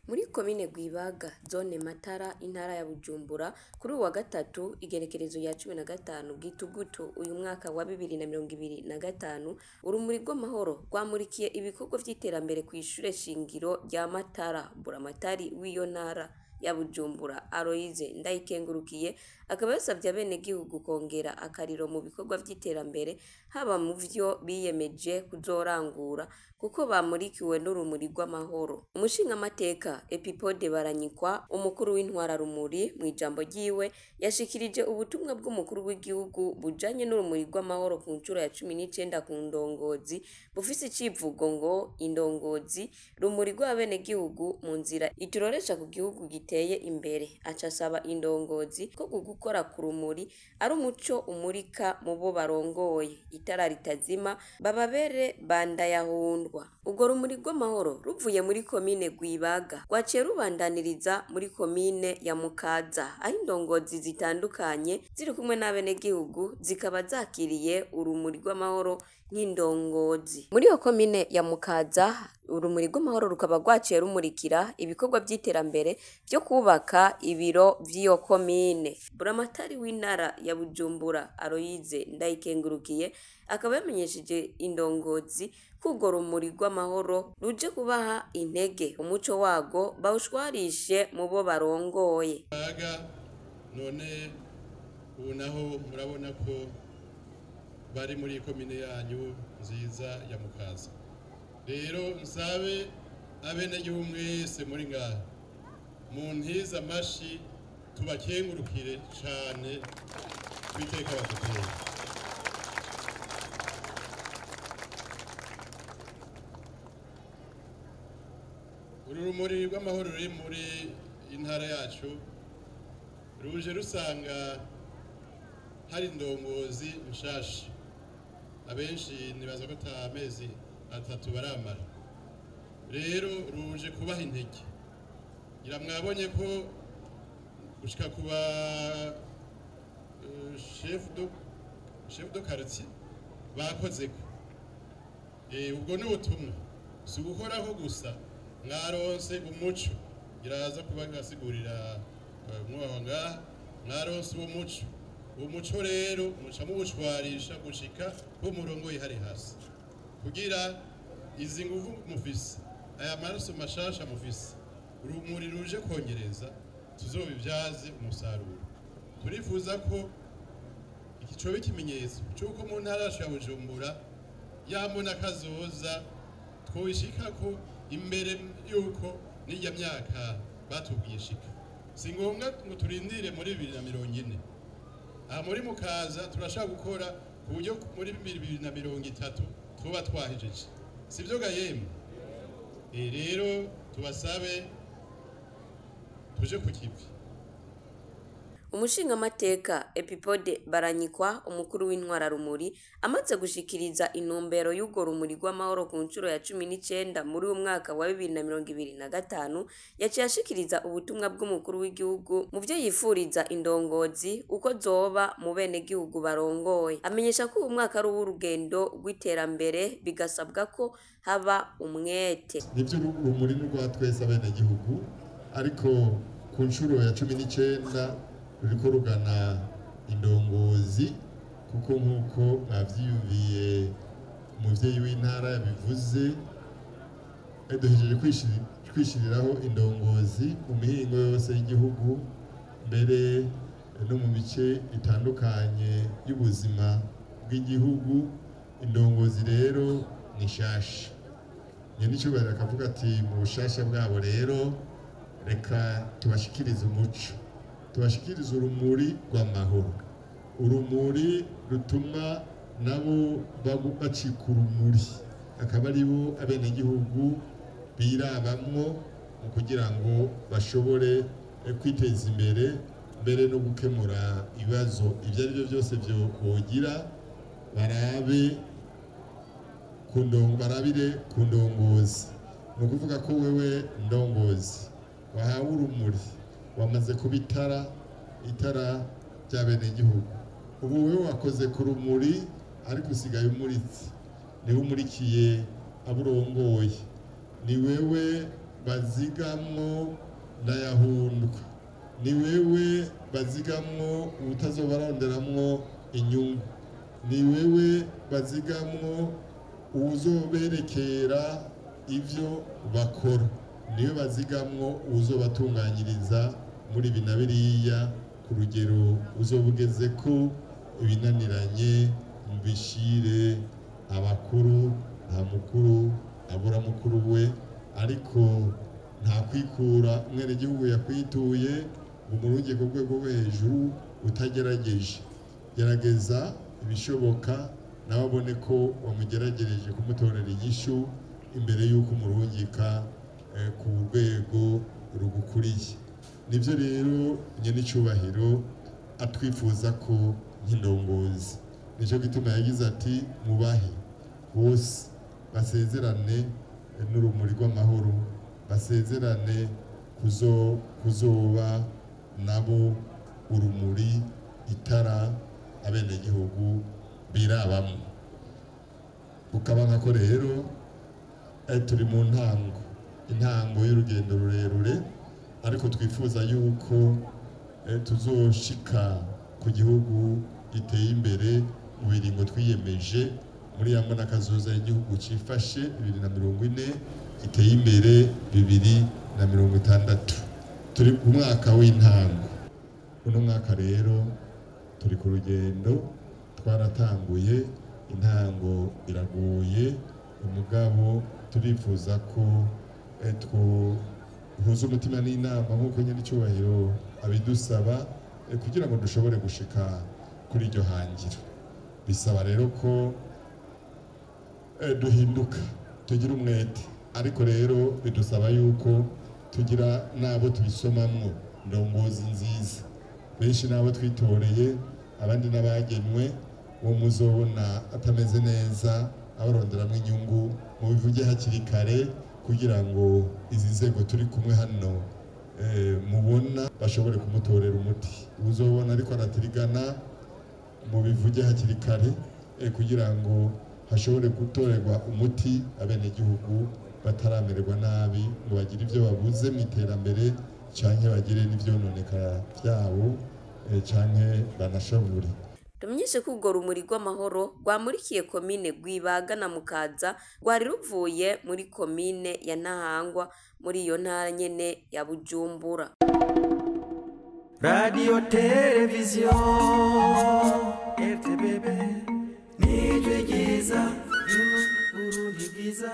Muri komine Rwibaga, zone Matara, intara ya Bujumbura, kuri uwu wa gatatu igenekerezo rya 15 Gitugutu uyu mwaka wa 2025, urumuri rw'amahoro rwamurikiye ibikorwa vy'iterambere kw'ishure shingiro rya Matara. Buramatari w'iyo ntara ya Bujumbura, Aloyize Ndayikengurukiye, akaba yasavye abenegihugu kongera akariro mu bikorwa vy'iterambere, haba mu vyo biyemeje kuzorangura, kuko bamurikiwe n'urumuri rw'amahoro. Umushingamateka Epipode Baranyikwa, umukuru w'intwararumuri, mw'ijambo ryiwe yashikirije ubutumwa bw'umukuru w'igihugu bujanye n'urumuri rw'amahoro ku ncuro ya 19 ku ndongozi, bufise icivugo ngo "Indongozi, rumuri rw'abenegihugu mu nzira ituroresha ku gihugu giteye imbere". Aca asaba indongozi ko gukora ku rumuri ari umuco umurika mu bo barongoye, itara ritazima, bababere bandayahundwa. Urwo rumuri rw'amahoro ruvuye muri komine Rwibaga rwaciye rubandaniriza muri komine ya Mukaza, aho indongozi zitandukanye ziri kumwe n'abenegihugu zikaba zakiriye urumuri rw'amahoro nk'indongozi. Muri iyo komine ya Mukaza, urumuri rw'amahoro rukaba rwaciye rumurikira ibikorwa vy'iterambere vyo kwubaka ibiro vy'iyo komine. Buramatari w'intara ya Bujumbura, Aloyize Ndayikengurukiye, akaba yamenyesheje indongozi ko urwo rumuri rw'amahoro ruje kubaha intege, umuco warwo bawushwarishe mu bo barongoye. Baga none ubu naho murabona ko bari muri komine yanyu nziza ya Mukaza. Rero nsabe abenegihugu mwese muri ngaha muntize amashi, tubakengurukire cane kwiteka baduteye. Uru rumuri rw'amahoro ruri muri intara yacu ruje rusanga hari indongozi nshasha. Abenshi nibaza ko ata mezi 3 baramara. Rero ruje kubaha intege. Ngira mwabonye ko gushika kuba chef de quartier bakozeko. Ubwo ni ubutumwa, si ugukoraho gusa, mwaronse umuco. Iraza kuba ngasigurira mwubaho ngaha, mwaronse uwo muco. Uwo muco rero muca muwushwarisha gushika ku murongo wihari hasi, kugira izi nguvu mufise, aya maraso mashasha mufise, urumuri ruje kongereza, tuzobibyaze umusaruro. Turifuza ko iki coba ikimenyetso c'uko mu ntara yacu ya Bujumbura yambona kazoza twobishikako imbere yuko n'irya myaka batubwiye ishika. Si ngombwa ngo turindire muri 2040. Aha muri Mukaza turashaka gukora ku buryo muri 2030 tuba twahejeje. Sivyo ga yemwe? Rero tubasabe tuje ku kivi. Umushingamateka Epipode Baranyikwa, umukuru w'intwararumuri, amaze gushikiriza intumbero y'urwo rumuri rw'amahoro ku ncuro ya 19 muri uyu mwaka wa 2025, yaciye ashikiriza ubutumwa bw'umukuru w'igihugu mu vyo yifuriza indongozi uko zoba mu benegihugu barongoye. Amenyesha ko uyu mwaka ari uw'urugendo rw'iterambere, bigasabwa ko haba umwete. Nivyo, urumuri ni urwa twese abenegihugu, ariko ku ncuro ya 19 ruriko rugana indongozi, kuko nk'uko mwavyiyumviye umuvyeyi w'intara yabivuze, duhejeje kwishiriraho indongozi mu mihingo yose y'igihugu, mbere no mu mice itandukanye y'ubuzima bw'igihugu. Indongozi rero ni nshasha. Nyenicubahiro akavuga ati mu bushasha bwabo rero reka tubashikirize umuco, tubashikirize urumuri rw'amahoro, urumuri rutuma nabo bacika urumuri, akaba ari bo abenegihugu birabamwo mu kugira ngo bashobore kwiteza imbere, mbere no gukemura ibibazo ibyo ari byo byose byo bogira, barabe barabire ku ndongozi. Ni ukuvuga ko wewe ndongozi wahawe urumuri, wamaze kuba itara, itara ry'abenegihugu. Ubu wewe wakoze ku rumuri, ariko usigaye umuritse, niwe umurikiye abo urongoye, ni wewe bazigamwo ndayahundwa, ni wewe bazigamwo utazobaronderamwo inyungu, ni wewe bazigamwo uzoberekera ivyo bakora, niwe bazigamwo uzobatunganyiriza muri ibi na biriya ku rugero uzobugeze ko ibinaniranye mubishire abakuru. Nta mukuru abura mukuru we, ariko nta kwikura umwenegihugu yakwituye ngo umurunge ku rwego rwo hejuru utagerageje. Gerageza ibishoboka nawe abone ko wamugeragereje kumutorera inyishu imbere y'uko umurungika ku rwego rugukuriye. Nibyo rero nyenicubahiro atwifuza ko nk'indongozi, nicyo gituma yagize ati mubahe bose basezerane n'urumuri rw'amahoro, basezerane kuzoba nabo urumuri, itara abenegihugu birabamwo. Ukaba nkako rero turi mu ntango, intango y'urugendo rurerure, ariko twifuza yuko tuzoshika ku gihugu giteye imbere mu biringo twiyemeje muri ya mbonakazoza y'igihugu cifashe 2040 giteye imbere 2060. Turi ku mwaka w'intango. Uno mwaka rero turi ku rugendo, twaratanguye, intango iragoye, umugabo turifuza ko twohuza umutima n'inama nk'uko nyenicubahiro abidusaba, kugira ngo dushobore gushika kuri iryo hangiro. Bisaba rero ko duhinduka, tugira umwete, ariko rero bidusaba yuko tugira n'abo tubisomamwo ndongozi nziza. Benshi n'abo twitoreye, abandi n'abagenwe, uwo muzobona atameze neza abaronderamwo inyungu mubivuge hakiri kare, kugira ngo izi nzego turi kumwe hano mubona bashobore kumutorera umuti. Uzobona ariko aratirigana mubivuge hakiri kare, kugira ngo hashobore gutorerwa umuti abenegihugu bataramererwa nabi ngo bagire ibyo babuze mu iterambere canke bagire n'ivyononekara vyabo, canke banashavure. Tumenyeshe ko urwo rumuri rw'amahoro rwamurikiye komine Rwibaga na Mukaza, rwari ruvuye muri komine ya Ntahangwa muri iyo ntara nyene ya Bujumbura. Radio Television RTBB, nijwi ryiza ry'Uburundi bwiza.